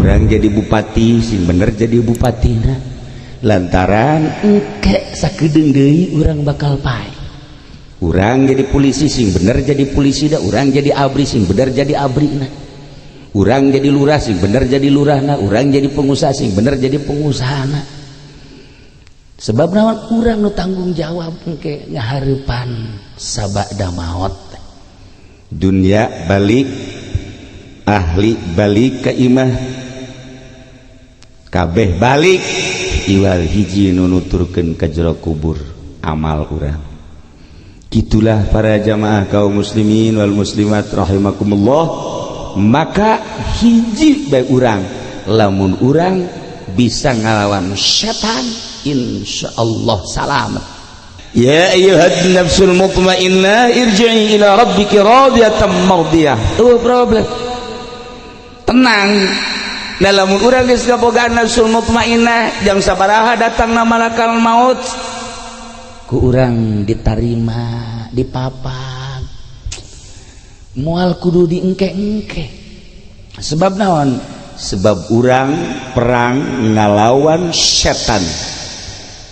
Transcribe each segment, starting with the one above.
Urang jadi bupati sing bener jadi bupatina, lantaran engke sakedeung deui urang bakal paeh. Urang jadi polisi sing bener jadi polisi dah, urang jadi abri sing bener jadi abri na, urang jadi lurah sing bener jadi lurah na, urang jadi pengusaha sing bener jadi pengusaha na. Sebab naon? Urang nu tanggung jawab engke ngahareupan sabada maot. Dunia balik, ahli balik ke imah, kabeh balik, iwal hiji nu nuturkeun ka jero kubur amal urang. Gitulah para jamaah kaum muslimin wal muslimat rahimakumullah. Maka hiji bae urang, lamun urang bisa ngalawan setan, insyaallah salamet. Ya ayyuhan nafsul mutmainnah, irji'i ila rabbiki radiyatan mardiyah. Tuh problem, tenang. Lamun urang geus kabogaan nafsul mutmainnah, jam sabaraha datang na malakal maut, ku urang ditarima, dipapag, moal kudu diengke-engke. Sebab naon? Sebab urang perang ngalawan setan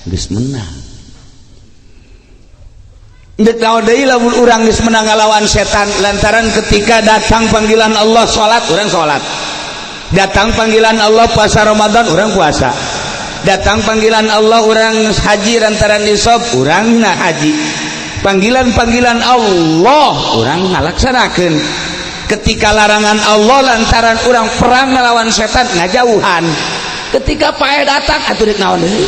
geus menang. Dek naon deui lamun urang geus menang ngalawan setan? Lantaran ketika datang panggilan Allah salat, urang salat. Datang panggilan Allah puasa Ramadan, urang puasa. Datang panggilan Allah urang haji lantaran nisab, urang na haji. Panggilan-panggilan Allah urang ngalaksanakeun. Ketika larangan Allah, lantaran urang perang ngelawan setan, ngajauhan. Ketika paeh datang, atuh dek naon deui?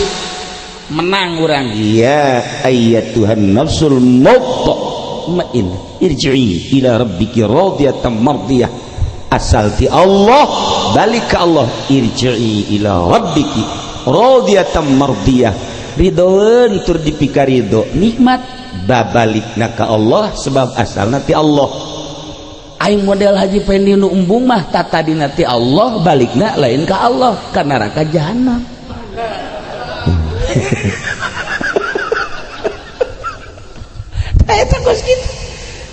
Menang urang. Ya ayyatuhan nafsul mutmainnah, irji'i ila rabbiki radiyatan mardiyah. Asal ti Allah, balik ke Allah. Irji'i ila rabbiki radiyatan mardiyah, ridhoeun tur dipika ridho, nikmat babalikna ka Allah, sebab asalna ti Allah. Aing model Haji Pendi nu embung mah, tata dina ti Allah, balikna lain ka Allah, ka neraka jahanam. Eta kos kitu,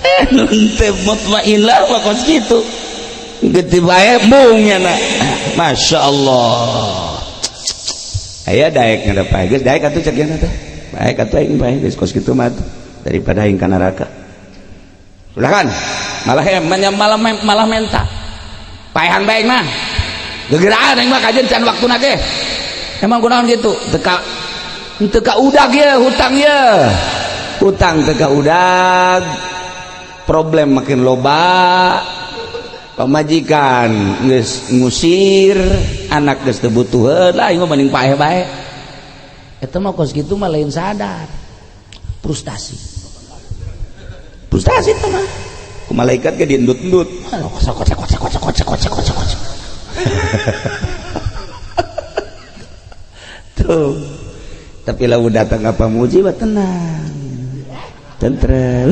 eh, nu teu mutmainnah mah kos kitu, gede bae embungnya na. Masya Allah, aya daek ngada pae, geus daek atuh, cek teh baik atuh, aing bae geus kos kitu mah daripada aing ka neraka. Ulah kan malah malah malah menta paehan bae mah, gegeraan aing mah kajen can waktuna ge. Emang kunaon gitu? Teka teka udag ya, hutang ya, hutang teka udag, problem makin loba, pamajikan geus ngusir, anak geus teu butuheun lah, aing mah mending paeh bae. Eta mah kos kitu mah lain sadar, frustasi. Frustasi itu mah ku malaikat ge diendut-endut, kocok kocok kocok kocok kocok kocok kocok kocok. Tuh, tapi lamun datang apa muji mah tenang, tentrem.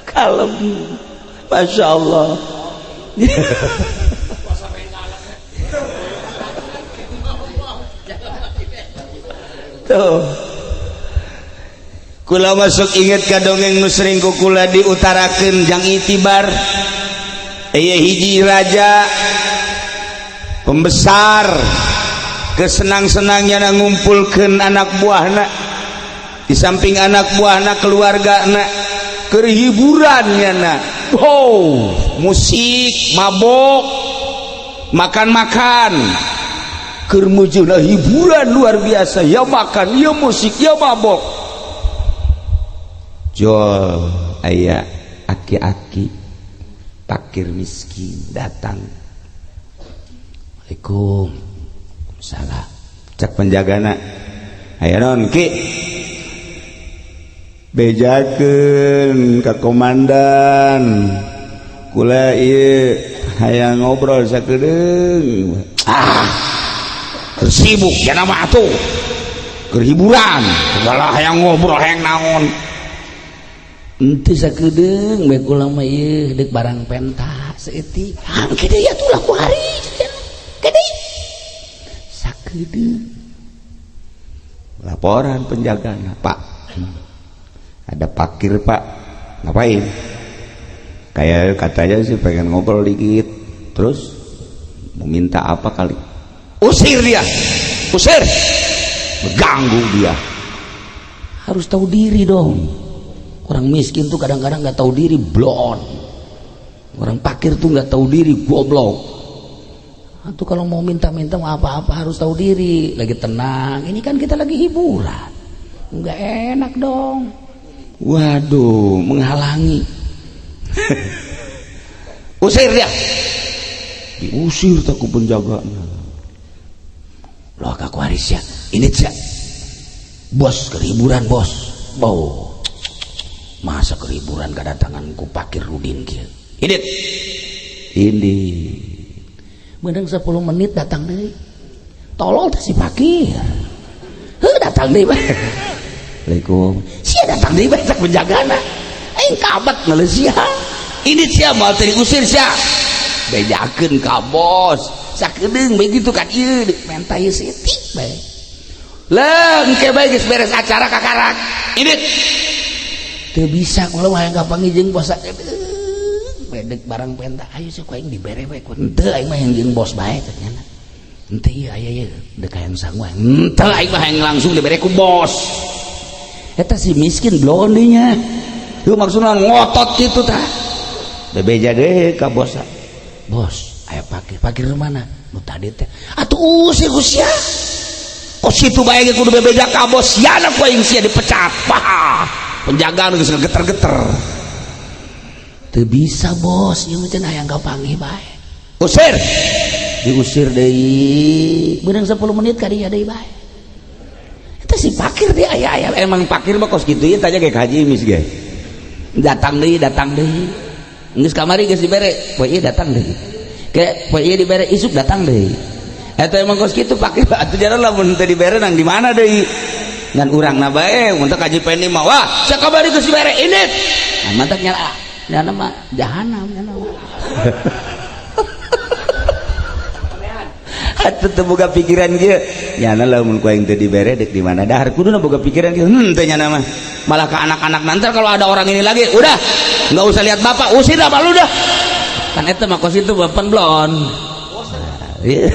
Kalem, Masya Allah. Tuh, kula masuk inget ka dongeng nu sering ku kula diutarakeun jang itibar. Aya hiji raja pembesar, kesenang-senangnya na ngumpulkeun anak buahna. Di samping anak buahna, keluargana, keur hiburannya na. Wow, musik, mabok, makan-makan, keur mujuna hiburan luar biasa, ya makan, ya musik, ya mabok. Jol aya aki-aki pakir miskin datang. Waalaikum salam. Cak penjagana, aya naon, Ki? Bejakeun ka komandan, kula ieu hayang ngobrol sakedeung. Ah, keur sibuk jana mah atuh, keur hiburan segala, hayang ngobrol hayang naon. Henteu, sakedeung bae kula mah, ieu deuk barang penta saeutik. Ah, engke deui atuh lah, ku hari gede sakedeung. Laporan penjagana, Pak, ada pakir, Pak. Ngapain? Kayak katanya sih pengen ngobrol dikit, terus mau minta apa kali. Usir dia, usir, ganggu dia. Harus tahu diri dong. Orang miskin tuh kadang-kadang nggak tahu diri, blon. Orang fakir tuh nggak tahu diri, goblok. Atau kalau mau minta-minta, mau apa-apa, harus tahu diri. Lagi tenang, ini kan kita lagi hiburan, nggak enak dong. Waduh, menghalangi. Usir dia. Diusir tak ku penjaganya. Loh, aku haris ya ini ya bos, kehiburan bos. Oh, masa kehiburan kedatangan ku Pakir Rudin kieu. Ini ini menang 10 menit datang deui. Tolol teh si Pakir. Heuh, datang deui bae. Assalamualaikum. Sia datang deui bae, cak penjagana. Aing kabat ngeuleuh sia. Ini sia mau teh diusir sia. Bejakeun ka bos. Sakedeung begitu kan ieu menta ieu seutik bae. Lah, engke bae geus beres acara kakarak. Ini teu bisa, kula mah hayang kapanggih jeung bos sakedeung. Bedek barang penta, ayo sih ku aing dibere bae ku. Henteu, aing mah hayang jeung bos bae teh nya. Henteu, ieu aya ieu deuk hayang sangu. Henteu, aing mah hayang langsung dibere ku bos. Eta si miskin blon dinya. Itu maksudna ngotot gitu tah. Bebeja deh ka bos. Bos, aya pakir. Pakir mana? Nu tadi teh. Atuh usir ku sia. Kos kitu bae ge kudu bebeja ka bos. Sia ku aing sia dipecat. Wah, penjagaan geus geter-geter. Teu bisa bos, ieu mah cenah hayang kapanggih bae. Usir. Diusir deui. Beunang 10 menit ka dieu deui bae. Eta si pakir dia aya aya emang pakir mah kos kitu ieu tanya ge ka Haji Imis ge. Datang deui, datang deui. Geus kamari geus dibere, poe ieu datang deui. Ke poe ieu dibere, isuk datang deui. Eta emang kos kitu pakir atuh, jalan lamun teu dibere nang di mana deui? Ngan urangna bae mun teh Haji Pendi mah, wah, sakabari geus dibere ini. Nah, mantak nyala nyana mah jahanam nyana mah. Atuh teu boga pikiran kieu. Nyana lamun ku aing teu dibere dek di mana dahar, kuduna boga pikiran kieu. Teh nyana mah. Malah ke anak-anak nanti kalau ada orang ini lagi, udah nggak usah lihat bapak, usir apa lu dah. Kan eta mah kos itu bapan blon. Iya.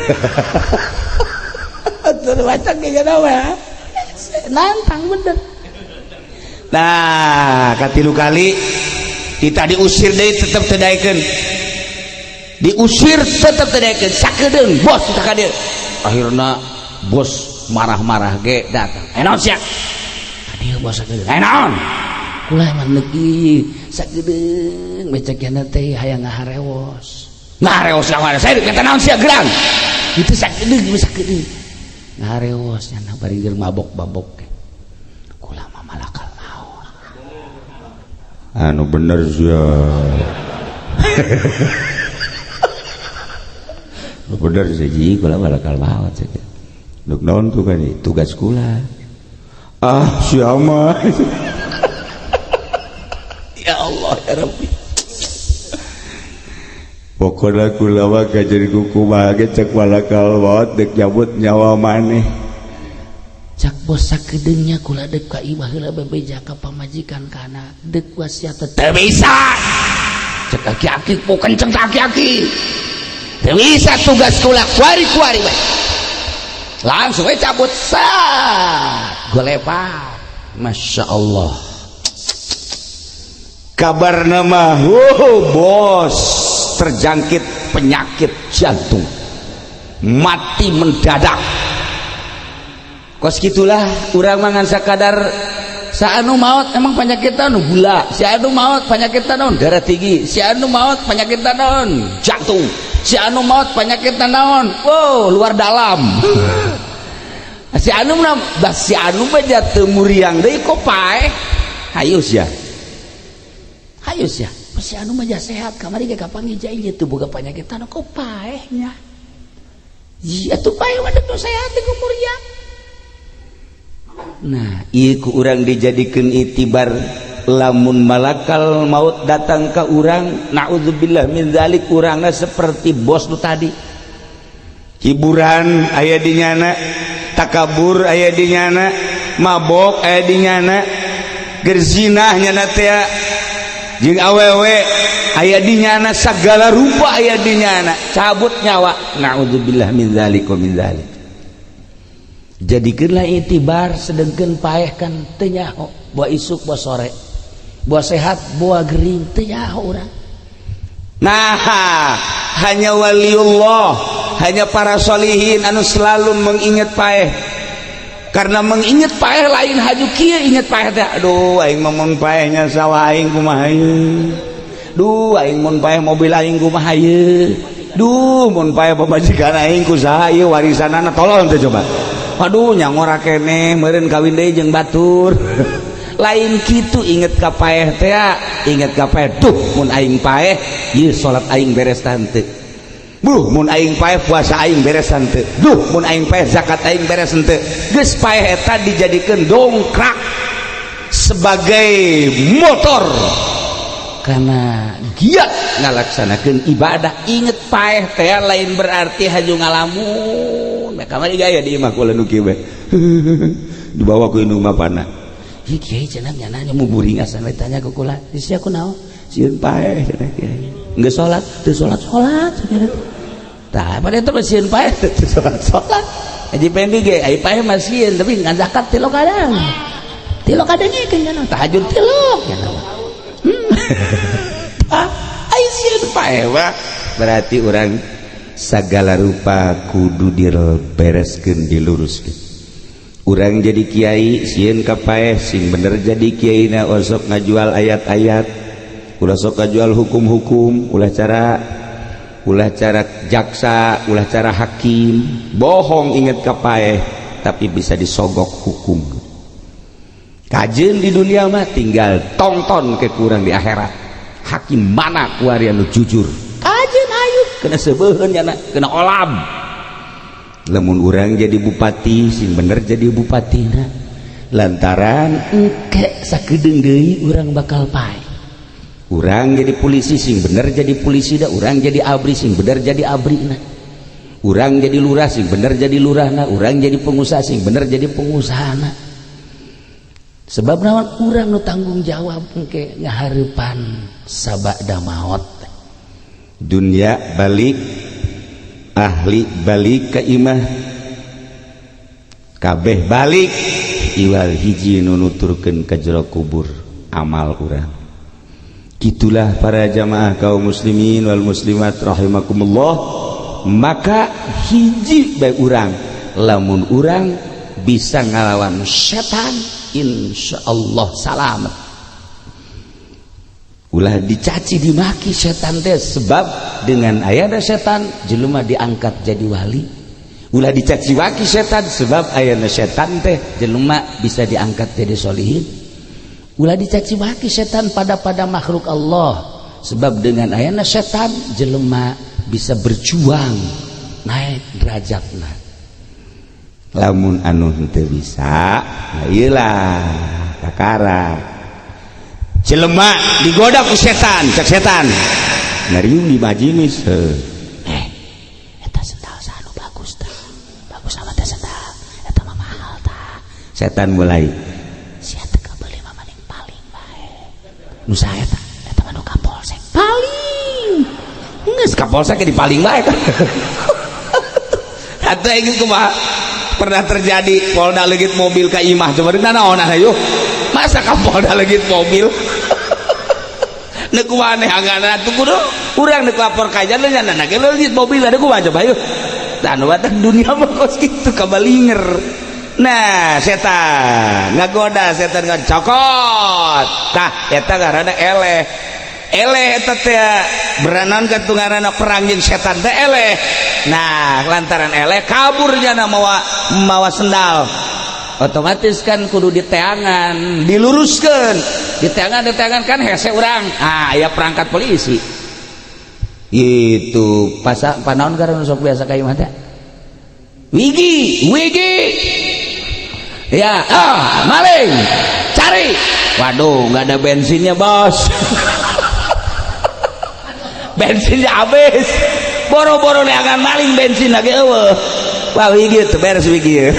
Atuh baca ge nyana mah. Nantang bener. Nah, katilu kali kita diusir deui tetep teu daekeun. Diusir tetep teu daekeun. Sakedeung bos ka dieu. Akhirna bos marah-marah ge datang. Eh, naon sia? Ka dieu bos sakedeung. Eh, naon? Kula mah neui sakedeung becekna teh hayang ngaharewos. Ngaharewos ngaharewos. Saya minta naon sia gerang? Itu sakedeung sakedeung. Ngaharewos nya bari jeung mabok-mabok. Kula mah malakal maut. Anu bener sia. Bener sih ji, kula malakal maut sih. Duk naon tuh kan tugas kula. Ah, siapa? Ya Allah ya Rabbi. Pokoknya kula mah kajeun kumaha ge cek malakal maut dek nyabut nyawa maneh. Cak bos sakedeungnya kula dek ka imah heula bebeja ka pamajikan kana dek wasiat teu bisa. Cek aki-aki po kenceng ka aki-aki. Teu bisa, tugas kula kuari-kuari bae. Langsung we cabut sat. Golepa. Masya Allah. Kabar nama, oh, bos terjangkit penyakit jantung, mati mendadak. Kos gitulah urang mangan sakadar saanu maut emang penyakit anu gula, si anu maut penyakit naon darah tinggi, si anu maut penyakit naon jantung, si anu maut penyakit naon, wow, luar dalam. Si anu mah bah, si anu mah jatuh muriang deui kok paeh. Hayu sia, hayu sia. Si anu mah sehat kamari ge kapanggih jai teu boga penyakit anu kok paehnya. Iya tuh paeh mah teu sehat teu muriang. Nah, ieu ku urang dijadikeun itibar lamun malakal maut datang ka urang, naudzubillah min dzalik, urangna seperti bos nu tadi. Hiburan aya di nyana, takabur aya di nyana, mabok aya di nyana, gerzinah nyana teh. Jeung awewe aya di nyana, segala rupa aya di nyana, cabut nyawa. Naudzubillah min dzalik wa min dzalik. Jadikeunlah itibar, sedengkeun paeh kan teu nyaho boa isuk boa sore, boa sehat boa gering, teu nyaho urang. Nah, hanya waliullah, hanya para solihin anu selalu mengingat paeh. Karena mengingat paeh lain haju kieu inget paeh teh, "Aduh, aing mah mun paehnya sawah aing kumaha ieu? Duh, aing mun paeh mobil aing kumaha ieu? Duh, mun paeh pamajikan aing ku saha ieu warisanana?" Tolong teh coba. "Aduh, nyangora keneh meureun kawin deui jeung batur." Lain kitu inget ka paeh teh. Inget ka paeh, "Duh, mun aing paeh ieu salat aing beres henteu? Duh, mun aing paeh puasa aing beres henteu? Duh, mun aing paeh zakat aing beres henteu?" Geus paeh eta dijadikeun dongkrak sebagai motor karena giat ngalaksanakeun ibadah. Inget paeh teh lain berarti haju ngalamun. Nah, kamari gaya di imah kula nu kieu we, dibawa ku indung bapana. "Ieu kiai," cenah, "nyana muburing asan we." Tanya ke kula, "Sia kunaon?" "Sieun paeh," cenah. "Kiai geus salat teu?" "Salat, salat." Tah, pada itu sieun paeh teu salat salat. Haji Pendi ge ai paeh mah sieun, tapi ngan zakat tilok kadang. Tilok kadang kan nya, tahajud tilok nya. Ah, ai sieun paeh mah berarti urang segala rupa kudu dibereskeun, diluruskeun. Urang jadi kiai sieun ka paeh, sing bener jadi kiai na. Osok ngajual ayat-ayat, ulah sok ngajual hukum-hukum, ulah cara jaksa, ulah cara hakim bohong. Inget ka paeh, tapi bisa disogok hukum. Kajeun di dunia mah tinggal tongton ke kurang di akhirat, hakim mana kuari anu jujur. Kajeun ayu kena sebeuheun nyana, kena olam. Lamun urang jadi bupati, sing bener jadi bupatina, lantaran engke sakedeung deui urang bakal paeh. Urang jadi polisi, sing bener jadi polisi dah. Urang jadi abri, sing bener jadi abri. Nah, urang jadi lurah, sing bener jadi lurah. Nah, urang jadi pengusaha, sing bener jadi pengusaha. Nah, sebab naon? Urang nu tanggung jawab engke ngahareupan sabada maot. Dunia balik, ahli balik ke imah, kabeh balik, iwal hiji nu nuturkeun ka jero kubur, amal urang. Gitulah, para jamaah kaum muslimin wal muslimat rahimakumullah. Maka hiji bae urang, lamun urang bisa ngalawan setan, insya Allah salamet. Ulah dicaci dimaki setan teh, sebab dengan ayana setan jelema diangkat jadi wali. Ulah dicaci maki setan, sebab ayana setan teh jelema bisa diangkat jadi solihin. Ulah dicaci maki setan pada pada makhluk Allah, sebab dengan ayana setan jelema bisa berjuang naik derajatna. Lamun anu henteu bisa, nah iyalah kakara jelema digoda ku setan. Cek setan, ngariung di majelis, "Eh, eta sendal saha nu bagus tah? Bagus amat teh sendal eta mah, mahal tah." Setan mulai, "Sia teh kabeuli mah maning paling bae. Nu saha eta? Eta mah nu Kapolsek paling." Geus Kapolsek di paling bae kan atuh. Ingin kumaha? Pernah terjadi Polda legit mobil ke imah. Coba di naon ayo, masa Kapolda legit mobil? Nek kumaha neangan atuh? Kudu urang nek lapor ka jalan nya na ge legit mobil ada, kumaha coba? Ayo dan dunia mah kos kitu, kabalinger. Nah, setan ngagoda, setan ngacokot. Tah, eta ngaranna eleh. Eleh eta teh beranan ka ngaranna perang jeung setan teh eleh. Nah, lantaran eleh kaburnya mawa mawa sendal, otomatis kan kudu diteangan, diluruskan, diteangan, diteangan kan hese urang. Ah, aya perangkat polisi itu pasak panaon karena sok biasa kayu mata. Wigi, wigi ya, ah, maling, cari. Waduh, nggak ada bensinnya, bos, bensinnya habis. Boro-boro neangan maling, bensin lagi eueuh. Wah, wigi itu beres, wigi.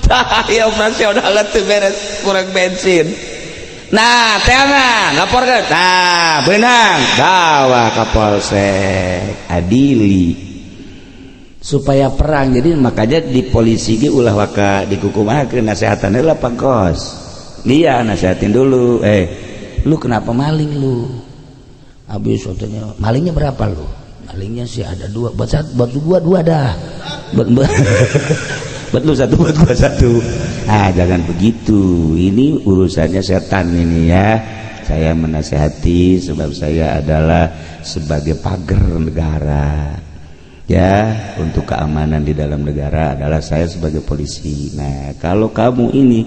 Tah, ya operasional itu beres, kurang bensin. Nah, teangan, laporkan. Nah, benang, bawa ke polsek, adili supaya perang. Jadi makanya di polisi ge ulah waka dikukumakeun, nasehatan heula pangkos. Dia nasehatin dulu, "Eh, lu kenapa maling lu?" Habis katanya, "Malingnya berapa lu?" "Malingnya sih ada dua, buat satu, buat gua dua dah. Buat buat, buat lu satu, buat gua satu." "Ah, jangan begitu. Ini urusannya setan ini ya. Saya menasehati sebab saya adalah sebagai pagar negara ya. Untuk keamanan di dalam negara adalah saya sebagai polisi. Nah, kalau kamu ini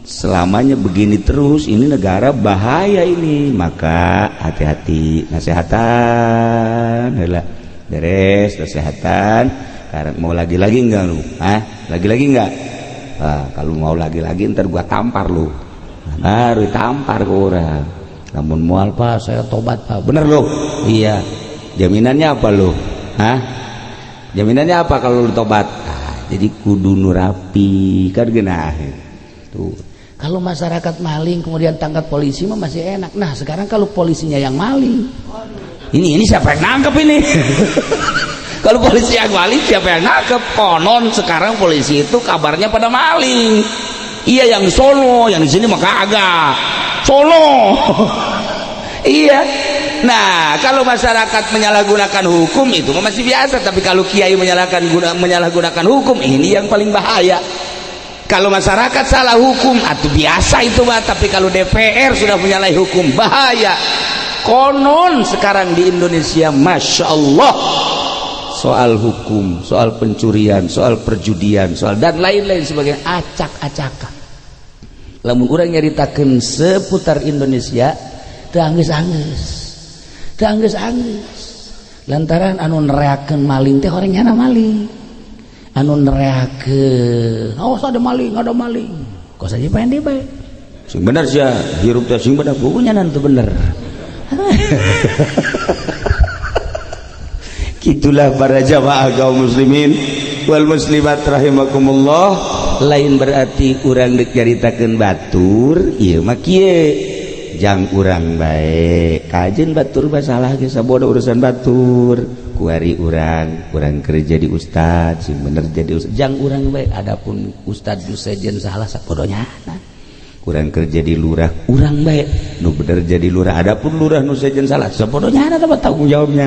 selamanya begini terus, ini negara bahaya ini. Maka hati-hati." Nasehatan lah, beres nasehatan. Sekarang mau lagi-lagi enggak lu? Hah? Lagi-lagi enggak? Ah, kalau mau lagi-lagi ntar gua tampar lu." Baru tampar ke orang. "Lamun moal, Pak, saya tobat, Pak." "Bener lu?" "Iya." "Jaminannya apa lu? Hah? Jaminannya apa kalau lu tobat?" Nah, jadi kudu nu rapi kan genah tuh. Kalau masyarakat maling kemudian tangkap polisi mah masih enak. Nah, sekarang kalau polisinya yang maling, Ini siapa yang nangkep ini? Kalau polisi yang maling, siapa yang nangkep? Konon sekarang polisi itu kabarnya pada maling. Iya, yang di sono, yang di sini mah kagak. Sono. Iya. Nah, kalau masyarakat menyalahgunakan hukum itu mah masih biasa, tapi kalau kiai menyalahgunakan hukum, ini yang paling bahaya. Kalau masyarakat salah hukum atau biasa itu mah, tapi kalau DPR sudah menyalahi hukum, bahaya. Konon sekarang di Indonesia, masya Allah, soal hukum, soal pencurian, soal perjudian, soal dan lain-lain sebagainya, acak-acakan. Lamun urang nyaritakeun seputar Indonesia teu anggeus-anggeus. Teu anggeus-anggeus. Lantaran anu nereakeun maling teh orang nyana maling. Anu nereakeun, "Awas, ada maling, ada maling." Kok saja pengen bae. Sing bener sih ya, hirup teh sing bener, bukunya nanti bener. Gitulah para jamaah kaum muslimin wal muslimat rahimakumullah. Lain berarti urang dek nyaritakeun batur, ieu mah kieu jang urang bae. Kajen batur masalah ge sabodo urusan batur. Kuari urang, urang kerja di ustad, sing bener jadi ustad. Jang urang bae, adapun ustad nu sejen salah sabodonya. Urang kerja di lurah, urang bae nu bener jadi lurah. Adapun lurah nu sejen salah, sabodonya dapat tanggung jawabnya.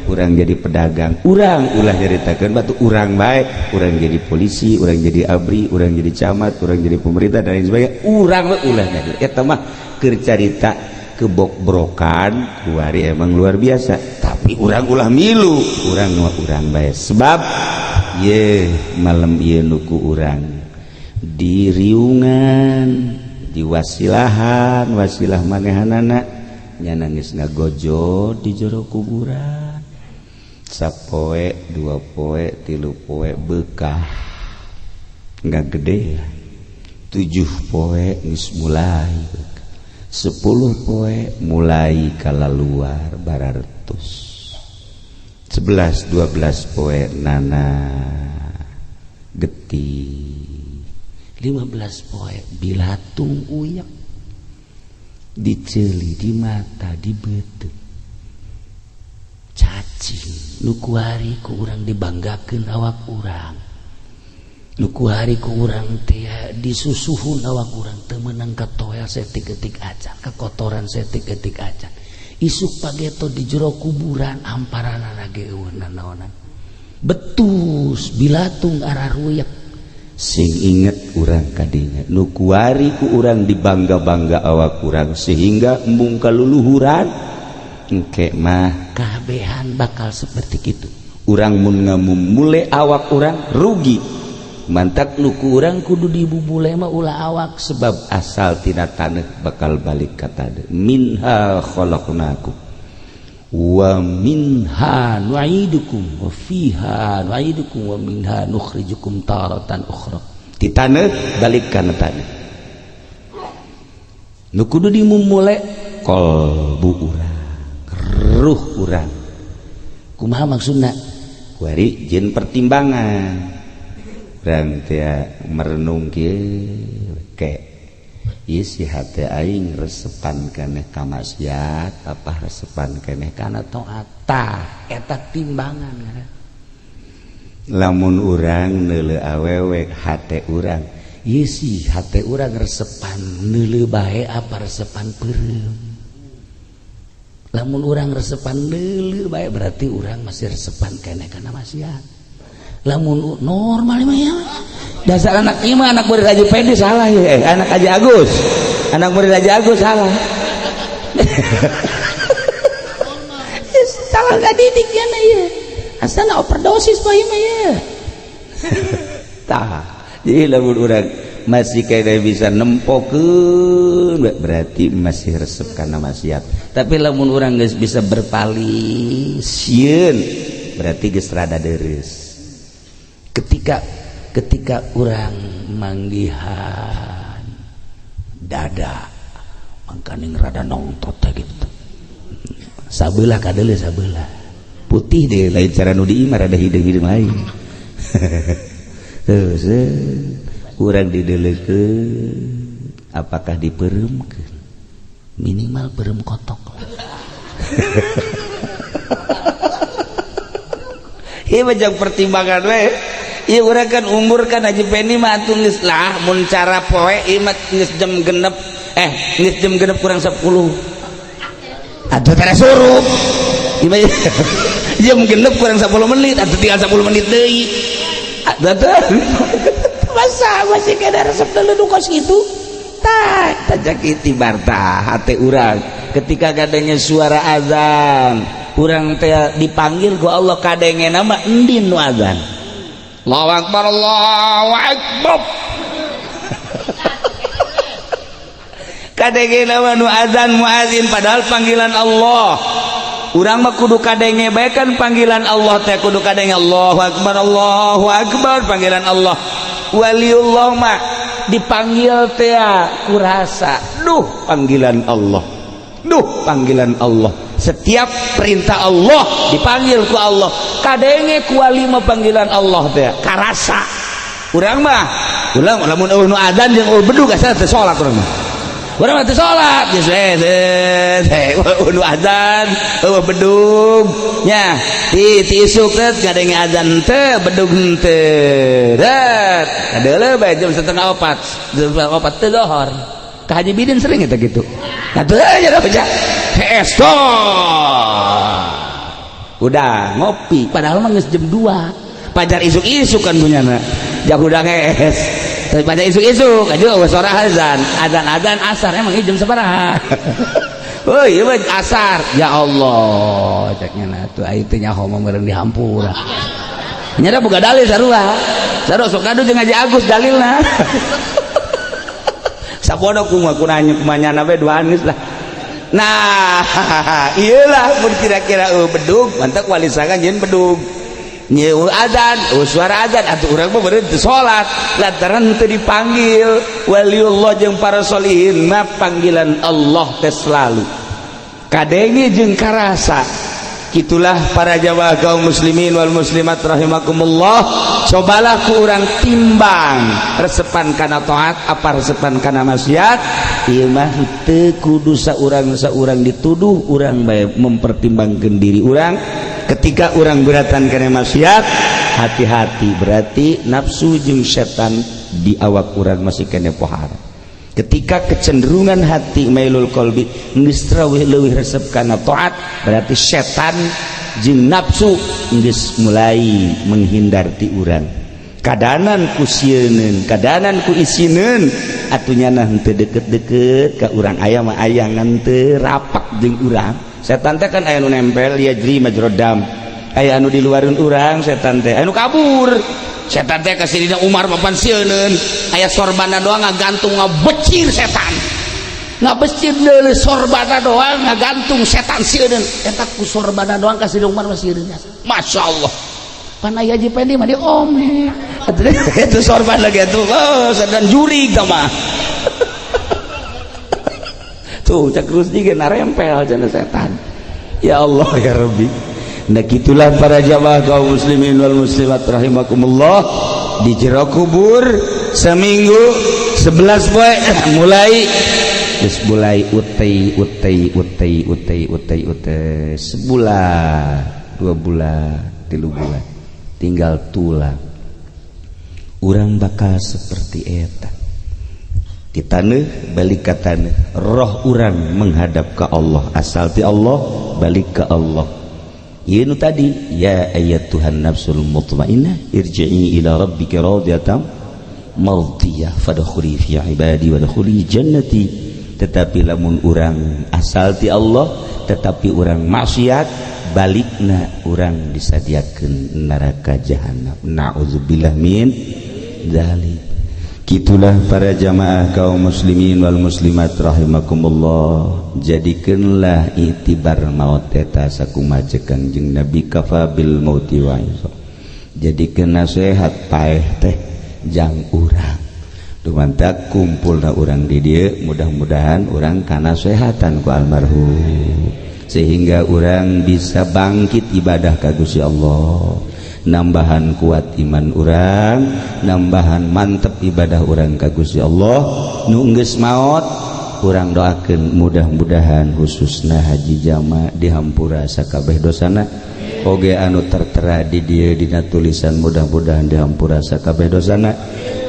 Urang jadi pedagang, urang ulah nyaritakeun batur, urang bae. Urang jadi polisi, urang jadi ABRI, urang jadi camat, urang jadi pemerintah dan lain sebagainya, urang bae ulah nyari. Eta mah keur carita kebokbrokan kuari emang luar biasa, tapi urang ulah milu, urang mah urang bae, sebab ye malam ieu nuku urang di riungan, di wasilahan, wasilah manehanana nya nangis ngagojo di jero kuburan sapoe, 2 poe, 3 poe, bekah nggak gede ya. 7 poe geus mulai, 10 poe mulai kalaluar bararetus, 11 12 poe nana getih, 15 poe bilatung uyak diceuli di mata, di beuteung cacing. Nu kuari ku urang dibanggakeun awak urang, nu kuari ku urang teh disusuhun awak urang, teu meunang katoel setik-etik acan, kekotoran setik-etik acan. Isuk pageto di jero kuburan amparanana ge eueuh nanaonan, betus bilatung araruyak. Sing inget urang kadinya, nu kuari ku urang dibangga-bangga awak urang sehingga embung kaluluhuran engke mah kabehan bakal seperti itu. Urang mun ngamumule awak urang rugi. Mantak nu ku urang kudu dibubule mah ulah awak. Sebab asal tina taneuh bakal balik ka taneuh. Minha khalaqnakum wa minha nu'idukum wa fiha nu'idukum wa minha nukhrijukum taratan ukhra. Di taneuh balik kana taneuh. Nu kudu dimumule kolbu urang, ruh urang. Kumaha maksudna? Kuari jin pertimbangan urang teh merenung kieu ke Ieu si hate aing resepan keneh ka maksiat apa resepan keneh kana taat. Tah eta timbangan ngaran. Lamun urang neuleu awewe hate urang, ieu si hate urang resepan neuleu bae apa resepan peureum. Lamun urang resepan neuleu bae berarti urang masih resepan keneh kana maksiat. Lamun normal mah ya dasar anak ieu mah anak murid Haji Pendi salah ya, anak Haji Agus, anak murid Haji Agus salah. Salah gak didik ya na ya, asana overdosis mah ieu mah ya. Tah jadi lamun urang masih kena bisa nempokeun berarti masih resep kana maksiat. Tapi lamun urang geus bisa berpaling sieun berarti geus rada dereus. Ketika urang manggihan dada mangkaning rada nongtot teh gitu, sabelah kadeuleu sabelah putih deh, lain cara nu di imah rada hideung-hideung lain. Terus urang dideleukeun apakah dipereumkeun, minimal peureum kotok lah. Ieu mah jang pertimbangan we. Ieu urang kan umur kan Haji Pendi mah atuh geus lah mun cara poe ieu mah geus jam genep, geus jam genep kurang 10. Atuh tara surup. Ieu mah jam genep kurang 10 menit atuh tinggal 10 menit deui. Atuh masa masih kena resep dulu kos gitu. Tah tajak itibar tah hate urang ketika kadangnya suara azan urang teh dipanggil ku Allah kadenge nama endin nu azan. Allahu akbar Allahu akbar. Kadenge nama nu azan muazin padahal panggilan Allah. Urang mah kudu kadenge bae kan panggilan Allah teh kudu kadenge Allahu akbar Allahu akbar panggilan Allah. Waliullah mah dipanggil teh kurasa duh panggilan Allah, duh panggilan Allah. Setiap perintah Allah dipanggil ku Allah, kadenge ku wali mah panggilan Allah teh karasa. Urang mah ulang lamun eueuh nu adzan jeung eueuh bedug asa teu salat urang mah. Urang mah teu salat geus we nu adzan eueuh bedug nya ti isuk teh kadenge adzan teu bedug teu. Dat kadeuleu bae jam 3:30, jam 3:30 teu dohor. Ka Haji Bidin sering eta gitu. Nah teu aja dah PS udah ngopi padahal mah geus jam 2. Pajar isuk-isuk kan punyana. Jak udah ngees. Tapi pajar isuk-isuk aja eueuh suara azan. Azan-azan asar emang ieu jam sabaraha? Oh ieu mah asar. Ya Allah, ceknya na tuh aing teh nyaho mah meureun dihampura. Nya da boga dalil sarua. Sarua sok kadu jeung Haji Agus dalilna. Sapodo kumaha ku nanya kumanyana we duaan geus lah. Nah, iyalah pun kira-kira bedug, mantap wali sanga nyeun bedug. Nyeu azan, suara azan atuh urang mah beureun teu salat, lantaran teu dipanggil waliullah jeung para solihin mah panggilan Allah teh selalu. Kadenge jeung karasa. Kitulah para jamaah kaum muslimin wal muslimat rahimakumullah. Cobalah ku urang timbang resepan kana taat apa resepan kana maksiat. Ieu mah teu kudu saurang-saurang dituduh, urang bae mempertimbangkeun diri urang. Ketika urang beratan kana maksiat, hati-hati berarti nafsu jeung setan di awak urang masih kena pohara. Ketika kecenderungan hati mailul qalbi geus leuwih resep kana taat, berarti setan jeung nafsu geus mulai menghindar ti urang. Kadanan ku sieuneun, kadanan ku isineun, atuh nyana henteu deket-deket ka urang, aya mah aya ngan teu rapat jeung urang. Setan teh kan aya nu nempel ya jri majrodam, aya anu di luareun urang setan teh, aya nu kabur. Setan teh ka Sayyidina Umar papan sieuneun, aya sorbana doang ngagantung ngabecir setan. Ngabecir deuleu sorbana doang ngagantung setan sieuneun. Eta ku sorbana doang ka Sayyidina Umar mah sieun. Masya Allah. Pan aya Haji Pendi mah diome. Itu sorban lagi atuh. Oh, setan jurig tah mah. Tuh cak Rusdi ge narempel cenah setan. Ya Allah ya Rabbi. Nah gitulah para jamaah kaum muslimin wal muslimat rahimakumullah. Di jero kubur seminggu 11 poe mulai geus mulai utei utei utei utei utei utei, sebulan, 2 bulan, 3 bulan, tinggal tulang. Urang bakal seperti eta, di tanah balik ke tanah. Roh urang menghadap ke Allah, asal ti Allah, balik ke Allah. Ieu nu tadi, ya ayyatuhan nafsul mutmainnah irji'i ila rabbika radiyatan mardiyah fadkhuli fi ibadi wadkhuli jannati. Tetapi lamun urang asal ti Allah tetapi urang maksiat, balikna urang disadiakeun neraka jahanam, naudzubillah min dzalik. Gitulah para jamaah kaum muslimin wal muslimat rahimakumullah. Jadikanlah itibar maut eta sakumaha cek Kanjeng Nabi, kafa bil mauti wa. Jadikan nasihat paeh teh jang urang. Dumantak kumpulna urang di dieu, mudah-mudahan urang kanasehatan ku almarhum sehingga urang bisa bangkit ibadah ka Gusti Allah, nambahan kuat iman urang, nambahan mantep ibadah urang ka Gusti Allah. Nu geus maot urang doakeun, mudah-mudahan khususna Haji Jama dihampura sakabeh dosana, oge anu tertera di dieu dina tulisan, mudah-mudahan dihampura sakabeh dosana.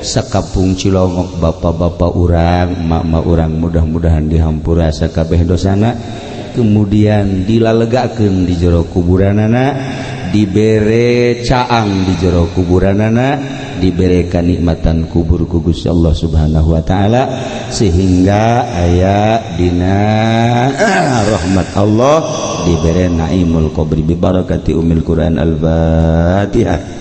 Sakampung Cilongok, bapak-bapak urang, emak-emak urang, mudah-mudahan dihampura sakabeh dosana, kemudian dilalegakeun di jero kuburanana, dibere caang di jero kuburanana, dibere kanikmatan kubur ku Gusti Allah Subhanahu wa taala, sehingga aya dina rahmat Allah, dibere naimul qabri bi barakati umil Quran. Al-Fatihah.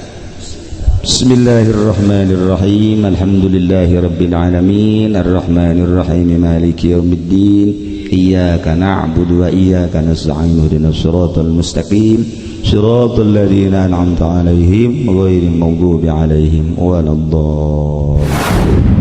Bismillahirrahmanirrahim. Alhamdulillahi rabbil alamin, arrahmanir rahim, maliki yaumiddin, iyyaka na'budu wa iyyaka nasta'in, ihdinas siratal mustaqim, siratal ladzina an'amta 'alaihim ghairil maghdubi 'alaihim waladdallin.